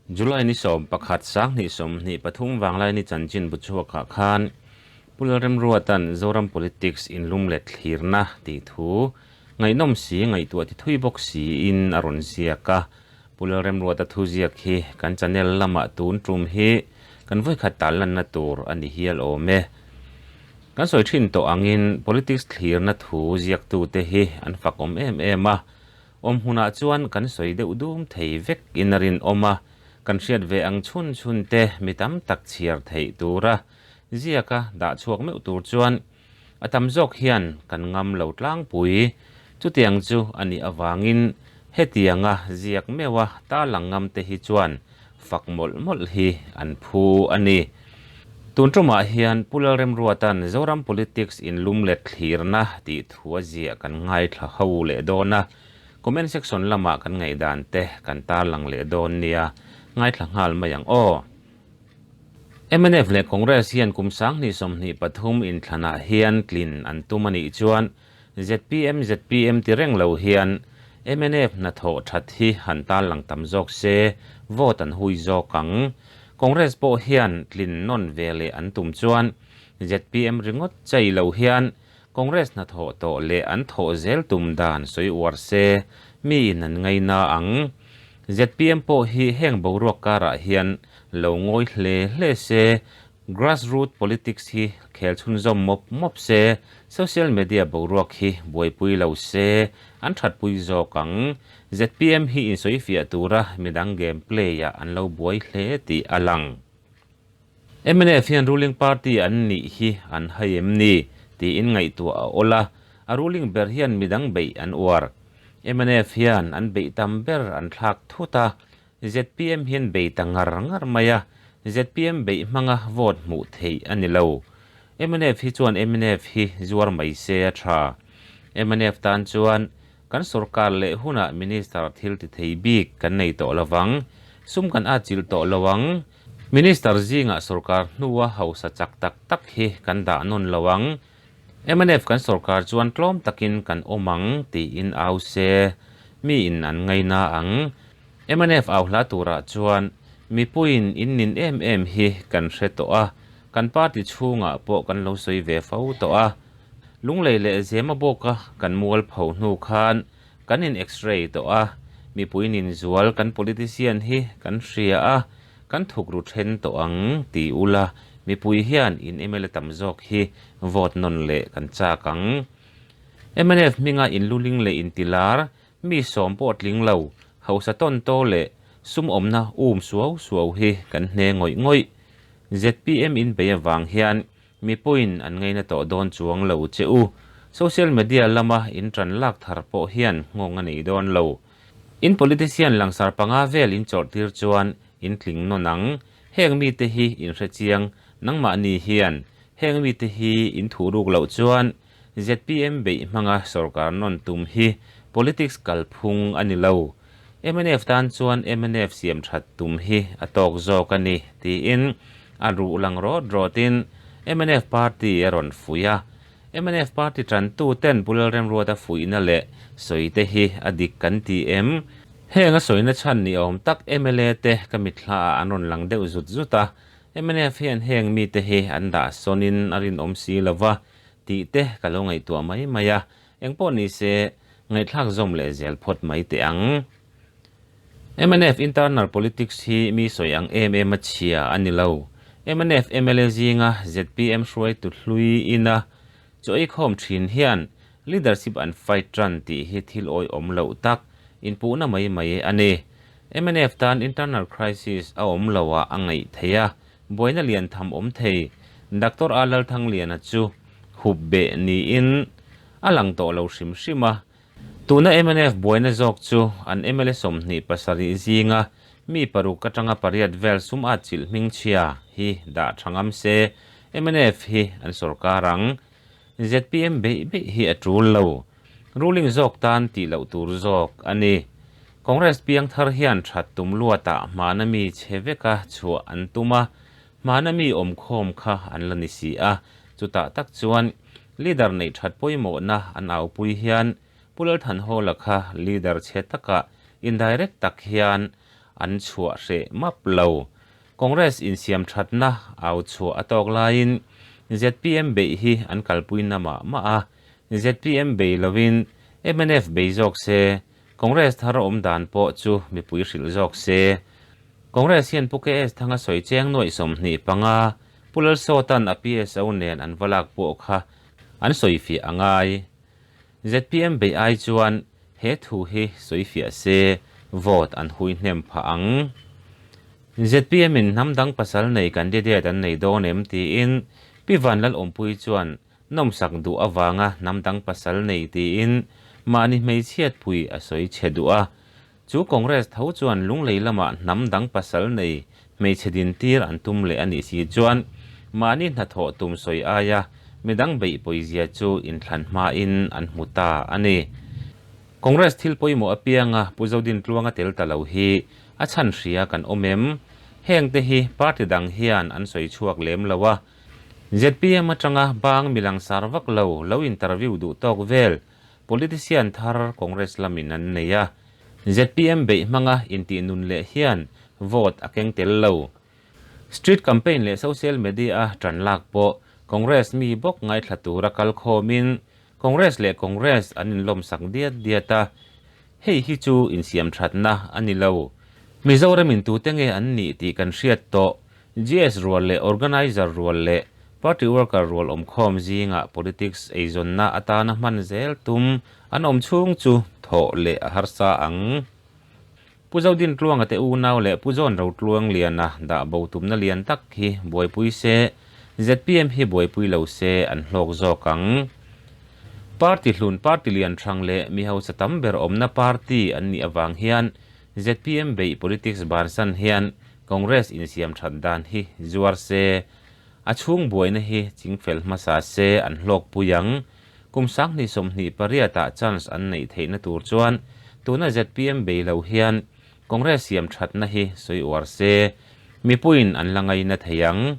July ni 11 2023 Vanglaini chanchin bu chhuakah khan Pu Lalremruata'n Zoram Politics inlum let thlirna tih thu ngaihnawm si ngaihtuah ti thui bawk siin a rawn ziak a. Pu Lalremruata thu ziak hi kan channel lamah tun tum hi kan vawikhat tallanna tur a ni hial awm e. Kan sawi thin tawh angin Politics thlirna thu ziaktute hi an fakawm em em a. Awm hmunah chuan kan sawi deuh dum thei vek in a rinawm a, kan hriat ve ang chhun chhun te mi tam tak chhiar theih tura ziaka dah chhuak meuh tur chuan a tam zawk hian kan ngam lo tlangpui. Chutiang chu a nih avangin hetianga ziak meuha tarlang ngam te hi chuan fak mawlh mawlh hi an phu a ni. Tun tumah hian Pu Lalremruata'n Zoram Politics inlum let thlirna tih thu a ziah kan ngaithla ho leh dawn a, comment section lamah kan ngaihdan te kan tarlang leh dawn nia, ngaithla nghal mai ang aw. Mnf leh Congress hian kum 2023 inthlanah hian tlin an tum a nih chuan Zpm zpm ti reng lo hian mnf hnathawh that hi han tarlang tam zawk se, vote an hui zawk ang. Congress pawh hian tlin nawn ve leh an tum chuan zpm ringawt chei lo hian Congress hnathawh tawh leh an thawh zel tum dan sawi uar se, miin an ngaina ang. Zpm pawh hi heng boruak karah hian lo ngawi hle hle se, Grassroot politics hi khel chhunzawm mawp mawp se, social media boruak hi buaipui lo se, an thatpui zawk ang. Zpm hi insawifiah tura midang game play-ah an lo buai hle tih a lang. Mnf hian ruling party an nih hi an hai em ni? tiin ngaihtuah a awl a, a ruling ber hian midang beih an uar. Mnf hian an beih tam ber an thlak thut a, Zpm hian bei ta ngar ngar mai a, zpm beih hmanga vote hmuh theih a ni lo. Mnf hi chuan mnf hi zuar mai se a tha. Mnf tan chuan kan sorkar leh hunah minister thil ti thei bik kan nei tawh lovang, sum kan atchilh tawh lo ang, minister zingah sorkar hnua hausa chak tak tak hi kan dah nawn lo ang, Mnf kan sorkar chuan tlawm takin kan awm ang tiin au se, miin an ngaina ang. Mnf au hla turah chuan mipuiin in nin em em hi kan hre tawh a, kan party chhungah pawh kan lo sawi ve fo tawh a. Lunglei leh Zema bawka kan mualpho hnu khan kan in x-ray tawh a, mipui nin zual kan politician hi kan hria a, Kan thuk ru then tawh ang ti ula, mipui hian in mla tam zawk hi vote nawn leh kan chak ang. Mnf hminga in luling leh in tilar, mi sawm pawh tling lo, hausa tawn to leh sum awmna um suau suau hi kan hne ngawih ngawih. Zpm in bei avang hian mipuiin an ngaina tawh dawn chuang lo che u. Social media lama in tan lak thar pawh hian nghawng a nei dawn lo. In politician langsar panga vel in chawrh tir chuan in tling nawn ang. Heng mite hi in hre chiang, nangmahni hian heng mite hi in thuh ruk loh chuan zpm beih hmanga sorkar nawn tum hi politics kalphung a ni lo. Mnf tan chuan mnf siam that tum hi a tawk zawk a ni, tiin a ruh lang rawt rawtin mnf party a rawn fuih a. Mnf party tantu ten Pu Lalremruata fuihna leh sawi te hi a dik kan ti em? Heng a sawina chhan ni awm tak mla te ka mitthla ah an rawn lang deuh zut zut a, mnf hian heng mite hi an dah sawnin a rinawm si lova tih te ka lo ngaihtuah mai mai a, engpawh ni se ngaihthlak zawm leh zel phawt mai teh ang. Mnf internal politics hi mi sawi ang em em a chhia a ni lo. Mnf mla zinga zpm hruaitu hlui ina chaw ei khawm thin hian leadership an fight tan tih hi thil awihawm loh tak inpuhna mai mai a ni. Mnf tan internal crisis a awm lo ah a ngaih theih a, buaina lian tham awm thei. Doctor A Lalthangliana chu hup beh niin a lang tawh lo hrim hrim a. Tuna mnf buaina zawk chu an mla 27 zinga mi paruk atanga pariat vel sum at chilh hmingchhia hi dah tha ngam se, mnf hi an sorkar ang. Zpm beih beih hi a tul lo. Ruling zawk tan tih loh tur zawk a ni. Congress piang thar hian that tum luatah hmana mi chhe veka chhuah an tum a, hmana mi awmkhawm kha an la ni si a, chutah tak chuan Leader neih that pawimawhna an aupui hian Pu Lalthanhawla kha leader chhe takah indirect tak hian an chhuah hreh map lo. Congress insiam thatna au chhuah a tawk laiin zpm beih hi an kalpui na mah mah a, zpm bei lovin mnf bei zawk se, Congress thar awm dan pawh chu mipui hrilh zawk se. Congress hian Pu KS Thanga sawi cheng nuaih 25, Pu Lalsawta'n a PSO nen an va lak pawh kha an sawifiah a ngai. Zpm beih ai chuan he thu hi sawifiah se vote an hui hnem phah ang. Zpm in hnam dang pasal nei candidate an nei dawn em tiin Pi Vanlalawmpuii chuan nawmsak duh avanga hnam dang pasal nei tiin mahni hmeichhiatpui a sawi chhe duh a. Chu Congress tho chuan Lunglei lamah hnam dang pasal nei hmeichhe dintir an tum leh a nih si chuan mahni hnathawh tum sawi aia midang beih pawizia chu inthlan hmain an hmu ta a ni. Congress thil pawimawh apianga Pu Zodintluanga tel ta lo hi a chhan hria kan awm em? Hengte hi party dang hian an sawi chhuak lem lo a, zpm atanga bang mi langsar vak lo lo interview duh tawk vel Politician thar Congress lamin an nei a, zpm beih hmanga intih nun leh hian vote a keng tel lo. Street campaign leh social media-a tan lak pawh Congress mi bawk ngaithla tura kal khawmin Congress leh Congress an inlawmsak diat diat a, hei hi chu insiam thatna a ni lo. Mizoramin tute nge an nih tih kan hriat tawh. GS rual leh Organiser rual leh Party Worker rual awmkhawm zingah politics eizawnna atana hman zel tum an awm chhung chu thawh leh a harsa ang. Pu Zodintluanga te unau leh Pu John Rotluangliana dah bo tumna lian tak hi buaipui se, zpm hi buaipui lo se an hlawk zawk ang. Party hlun party lian hrang leh mi hausa tam ber awmna party an nih avang hian zpm beih politics bansan hian Congress insiam that dan hi zuar se, a chhung buaina hi chingfel hmasa se an hlawkpui ang. Kum 2028 ah chance an neih theihna tur chuan tuna zpm bei lo hian Congress siam thatna hi sawi uar se, mipuiin an la ngaina thei ang.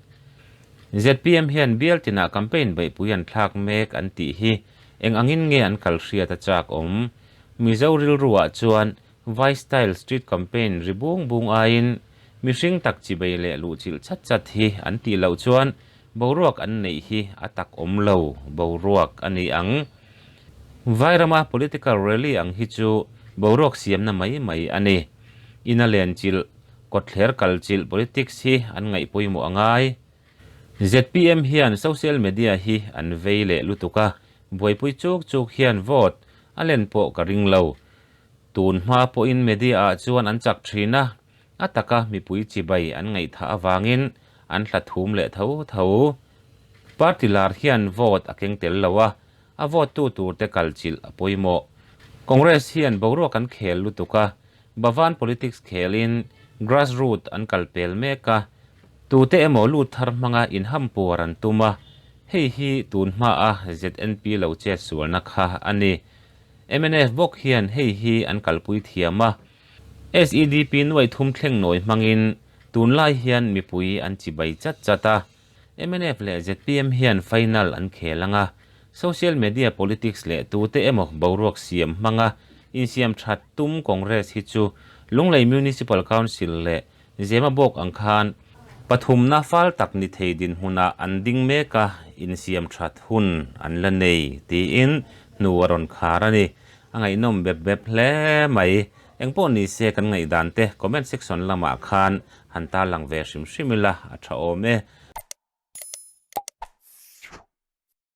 Zpm hian bial tinah campaign beihpui an thlak mek an tih hi eng angin nge an kal hriat a chak awm? Mizo rilruah chuan Vai style street campaign ri bung bung aiin mihring tak chibei leh luhchilh chat chat hi an tih loh chuan boruak an neih hi a tak awm lo boruak a ni ang. Vai rama political rally ang hi chu boruak siamna mai mai a ni. Ina lenchilh, kawtthler kalchilh politics hi an ngaih pawimawh a ngai. Zpm hian social media hi an vei leh lutuk a, buaipui chuk chuk hian vote a len pawh ka ring lo. Tun hma pawhin media ah chuan an chak thin a, a taka mipui chibai an ngaihthah avangin an hla thum leh tho tho. Party lar hian vote a keng tel lo a, a vote tu tur te kal chilh a pawimawh. Congress hian boruak an khel lutuk a, Bhavan politics khelin grassroot an kal pel mek a, tute emaw lut thar hmanga inhampuar an tum a, hei hi tun hma a ZNP lo chet sualna kha a ni. Mnf bawk hian hei hi an kalpui thiam a, SEDP nuai thum thleng nawi hmangin tunlai hian mipui an chibai chat chat a, mnf leh zpm hian final an khel ang a, social media politics leh tute emaw boruak siam hmanga insiam that tum Congress hi chu Lunglei Municipal Council leh Zemabawk ang khan pathumna fal tak ni thei dinhmunah an ding mek a, insiam that hun an la nei tiin hnu a rawn khar a ni. A ngaihnawm bep bep hle mai. Engpawh ni se kan ngaihdan te comment section lamah khan han tarlang ve hrim hrim ila a tha awm e.